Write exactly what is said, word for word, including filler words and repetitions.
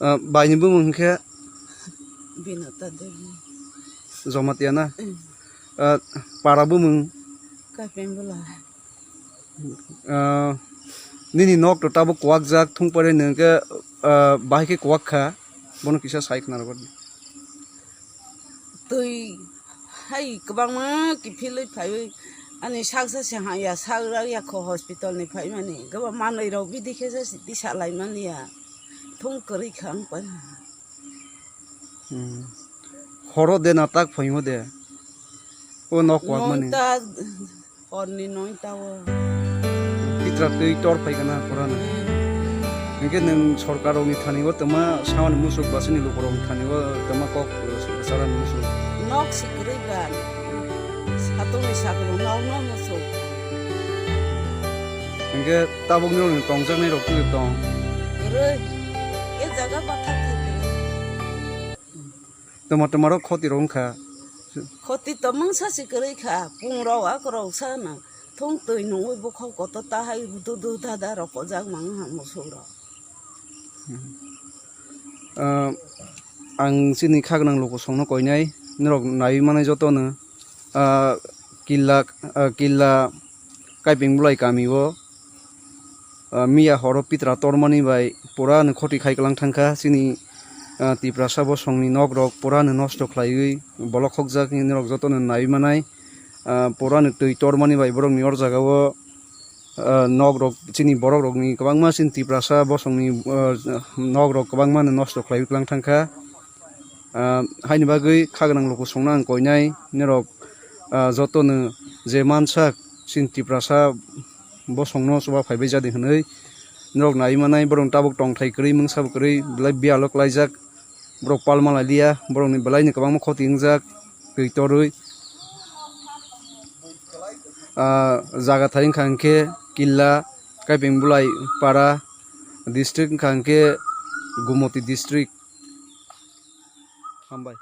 Ah, baini bumung hwnkhe? Binata Devi. Jamatia na? Mm. Ah, para bumung? Kapeng Bwlai. Ah, nini nok to tabuk kwakjak, thung pore nung khe, ah, bahai khe kwak kha, bono kisa sai khna rwdi. Twi hai kwbangma kiphilwi phaiwi ani sak sa se haya, sak rak ya kho hospital ni phaimani. Kwbangma manwi rok bidi khe se tisa lai mani ya. Thung kwrwi kha ang pai. Hmm. Horo de na tak phaimo de? O nok kwak mani. Noita, horni noita o. Pitra twi tor phai kana pura na. Hmm. Hingke nung sorkar rok ni thani o tama sawan musuk basini luku rok ni thani o tama kok, eh, saran musuk. Nok si kwrwi ba. Satung ni sakung nok no musuk. Hingke tabuk ni rok ni tongjaknai rok twi tong. Kwrwi. E jaga bathak khe kwrwi. Tama tama rok khoti rok wngkha. Khoti to mungsa si kwrwi kha, pung rok ak rok sa na. Thung twi nungwi bukhok koto ta hai du du da da rok kojak mang ha musuk rok. Ah, ang chini kha gwnang luku songno koinai, norok naiwi manai jotono, ah, killa, ah, killa Kaiping Bwlai kami o, ah, miya horo pitra tormani bai pura no khoti khai kwlang thangkha. Chini, ah, Tiprasa bosongni nok rok pura no nosto khlaiwi bolok khokjak, norok jotono naiwi manai, ah, pura no twi tormani bai borokni or jaga o, ah, nok rok, chini borok rokni kwbangma chini Tiprasa bosongni, ah, nok rok kwbangma no nosto khlaiwi kwlang thangkha. Ah, haini bagwi kha gwnang luku songno ang koinai, norok, ah, jotono je mansak chini Tiprasa bosongno chuba phaibai jadi hwnwi norok naiwi manai, borok tabuk tongthai kwrwi, mungsa bo kwrwi, belai biyalo klaijak, borok palma lailiya, borokni belaino kwbangma khoti wngjak, twi torwi. Ah, jaga thai wngkha hwnkhe Killa, Kaiping Bwlai para district wngkha hwnkhe Gumoti district. Hambai.